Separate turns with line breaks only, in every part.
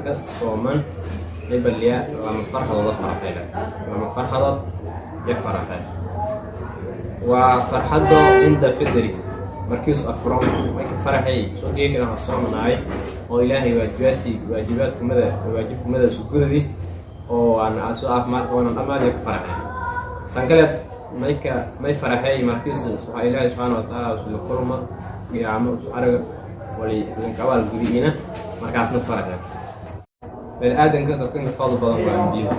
Dad sooman dhibaliya lama farxadooda faraxayla, lama farxadood ya faraxay. Waa farxado cinda fidri, markiis afuro may ka faraxay soo geekana soomanaay oo Ilaahay waajibaasi waajibaadkumada waajibkumada sugudadi oo aan soo caafimaad qabana dhammaad ka faraxay. Tan kale mayka may faraxay markiis waxaa Ilaahay subxaana watacaala usula kulma qiyaamo usu araga wali lankabaal gudihiina, markaasna faraxay. Bani aadanka dadkanka fadl badan waa ambiyada.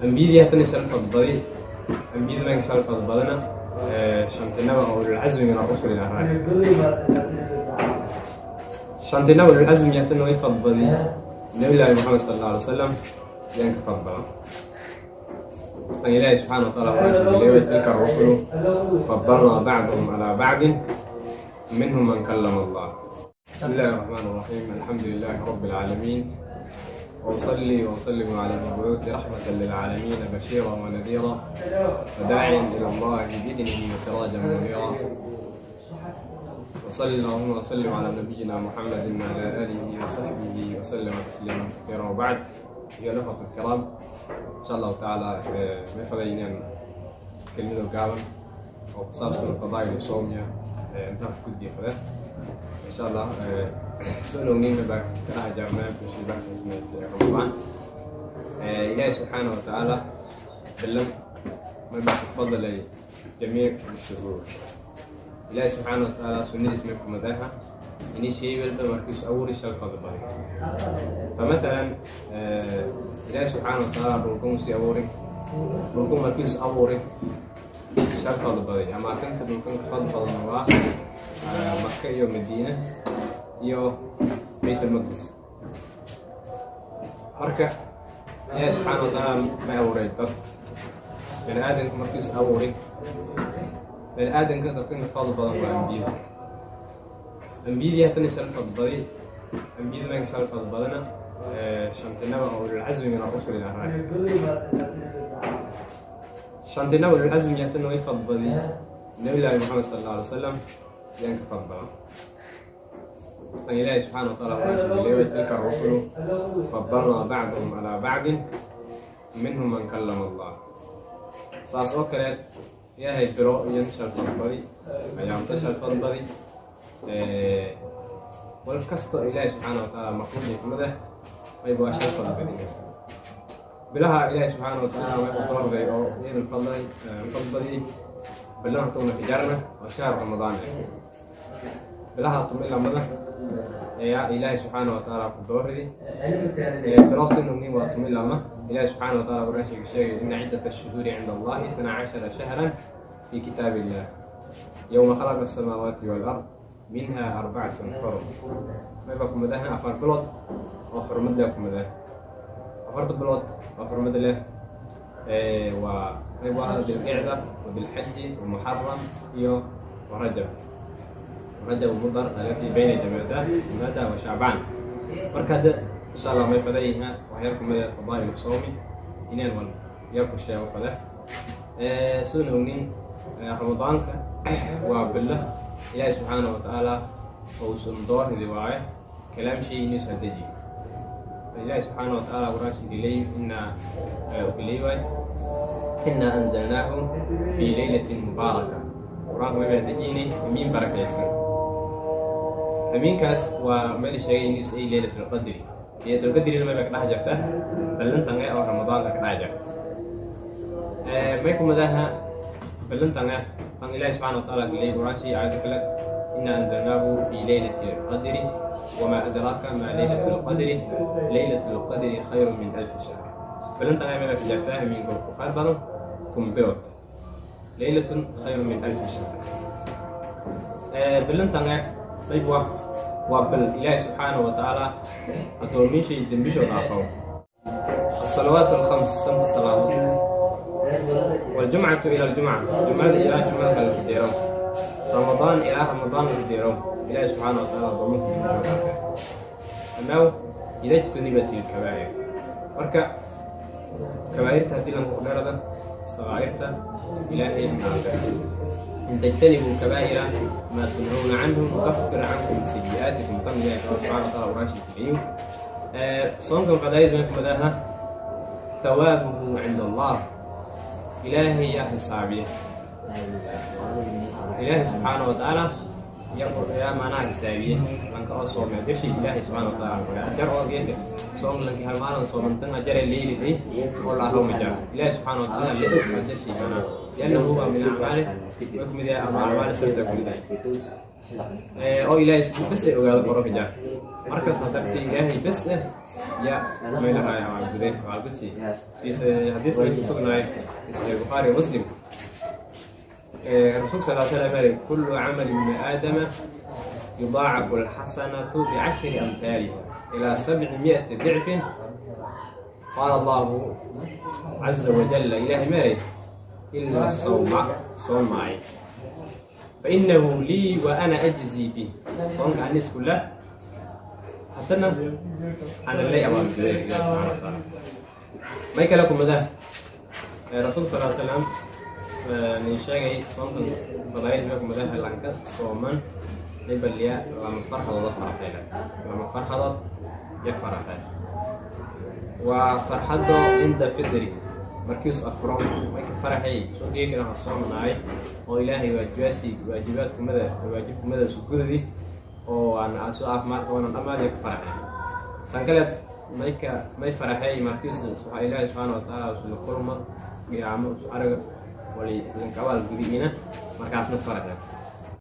Ambiyadii hatana shal fadbadi, ambiyada mayka shal fadl badana shantinaba oo ululcazmi min arusuli arag, shantinaba ululcazmi hatana way fadbadi. Nabi Llaahi Maxamed sal alla alay wasalam yaan ka fadl badan. Tan Ilaahi subxaana wa taala qur-aanka bileeway: "Tilka rusulu fadalnaa bacdahum calaa bacdin, minhum man kallama Allah." بسم الله الرحمن الرحيم، الحمد لله رب العالمين، وأصلي وأسلم على المبعوث رحمة للعالمين، بشيرا ونذيرا وداعيا إلى الله بإذنه وسراجا منيرا، وصلى اللهم وسلم على نبينا محمد وعلى آله وصحبه وسلم تسليما كثيرا، وبعد. أيها الأخوة الكرام، إن شاء الله تعالى ما فضينا كلمة gaaban oo ku saabsan fadaa'il soomya intaan ku diiqada insha Allah. Soo ogniina baa ka dhex jarnaa bishii barkaysneed ee Ramadaan. Ilaahi subxaana wa tacaala bilan ma baa ku fadlay jamiic shuhuur. Ilaahi subxaana wa tacaala sunnadiis may kumadaha ini shay walba markiisu abuuri shal fadl baday. Famathalan, Ilaahi subxaana wa tacaala dhulkan sii abuuri, dhulkan markiisu abuuri shal fadl baday. Amaakinta dhulkan ka fadl badan waa Maka iyo Madiina iyo Bayt almaqdis. Marka Ilaahi subxaana wa tacaala ma abuuray dad bani aadamka markiis abuuray. Bani aadamka dadkan ka fadl badan waa ambiyada. Ambiyadii haddana shal fadl baday, ambiyada mayka shal fadl badana shantinaba oo ululcazmi min arusuli arag, shantinaba ululcazmi haddana way fadl baday. Nabi Llaahi Maxamed sal alla alay wasalam yaan ka fadl badan. Tan Ilaahi subxaana wa taala qur-aanka bileeway: "Tilka rusulu fadalnaa bacdahum calaa bacdin, minhum man kallama Allah." Saas oo kaleed Ilaahay biro iyo shal fadlbadi, ayaamta shal fadlbadi. Wal kasta Ilaahi subxaana wa tacaala makhluuqii kamid ah mayba waa shal fadlbadiya. Bilaha Ilaahi subxaana wa tacaala way u doorday oo iyadan fadlay fadlbadiyey. Bilaha towna xijaarna waa shahr Ramadaan eh. Bilaha tumi lamada ayaa Ilaahi subxaana wa tacaala ku dooridi. Bilo sinugni waa tumi lama. Ilaahi subxaana wa taala qur-aanshiga sheegay: "Ina ciddata ashuhuuri cinda Allahi 12 shahran fi kitaab illah, yowma khalaqa asamaawaati waalard, minha arbacatun xurum." Mayba kumadaha 4 bilood oo xurmad leh kumadaha. 4ta bilood oo xurmad leh waa mayba Dilqicda wa Dilxaji wa Muxaram iyo Rajab, Rajab Mudar alati bayna Jamaada Jamaada wa Shacbaan. Marka hadda insha Allah may fadayiha waxyar kumida fadaa'il soomi inaan wal yar ku sheego fade. Soo ognin Ramadaanka waa bilo Ilaahi subxaana wa tacaala uusan dooridi waaye kalaam shay inuusan dejiyo. Ilaahi subxaana wa tacaala qur-aanka leey ina leey waay: "Inaa anzalnaahu fi laylatin mubaaraka." Qur-aanka may baa dejinay hamiin barakaysan. Hamiinkaas waa meel sheegay inuus ay Leylatulqadri. Leylatulqadrina may baa ka dhex jirta ballantan oo Ramadaanka ka dhex jirta. May kumadaha ballantan tan Ilaahi subxana wa taala leey qur-aanshii aayado kale: "Inaa anzalnaahu fi leylati lqadri, wamaa adraaka maa leylatu lqadri, leylatu lqadri khayru min alfi shahr." Ballantan may baa ka jirta hamiinka ku khayr badan 1000 bilood, leylatun khayru min alfi shahr. Ballantan qayb waa bal Ilaahi subxaanahu wa tacaala addoomiishay dembishoo dhaafaw. الصلوات الخمس, shanta salaadood, والجمعة إلى الجمعة, jumcada ilaa jumcada kale ku deero, Ramadaan ilaa Ramadaan ku deero, Ilaahi subxaana wa tacaala addoominka dembishoo dhaafay amaw ida ijtunibat ilkabaa'ir. Marka kabaa'irta haddii lanku dherada sagaa'irta Ilaahay dhaafay: "In tajtanibuu kabaa'ira maa tunhawna canhu nukafir cankum sayi'aatikum." Tan Ilahi subxana wa taala qur-aanshiisa leeyo. Soonkan fadaa'is may kumadaha? Thawaabuhu cinda Allah, Ilaahay yaa xisaabiya. Ilaahay subxaana wa tacaala yaa macnaha xisaabiye lanka oo soomay ajarshi. Ilaahay subxaana wa tacaala ajar oo geedka soom lanki hal maalin soomantan ajare leyli ley oo la arro ma jaro. Ilaahay subxaana wa tacaala le og ajarshi macnaha, liannahu huwa min acmaali, way kumid yahay ama acmaali sabta kumid yahay oo Ilaahay bes ay ogaado koro ka jar. Markaas dartii Ilaahay bes eh ya mayla raaya abaalgude abaalgudsi. Xadiis may kusugnaay fi Saxiix Bukhaari wa Muslim, rasuulka sal slam ari: "Kullu camali ibni aadama yudaacafu alxasanatu bicashri amhaaliha ilaa 700 dicfin. Qaala Allahu caza wajalla, Ilahay maray: ila sawma, soon maay, fainahu lii wa ana ajzii bih." Soonka anis kula haddana ana lay abaalguday Ilahi subxana wa taala. May kale kumada rasuulka sal slam nin sheegay soonkan fadaa'il may kumadaha? Lanka sooman dhibaliya lama farxadood faraxayla, lama farxadood ya faraxay. Waa farxado cinda fidri, markiis afuro may ka faraxay soo geekana ha soomanaay oo Ilaahay waajibaasi waajibaadkumada waajibkumada isu gudadi oo aan soo caafimaad qabana dhammaad ka faraxay. Tan kale mayka may faraxay markiis waxaa Ilaahay subxaana wa tacaala isula kulma qiyaamo isu araga wali lanka abaal gudiina, markaasna faraxay.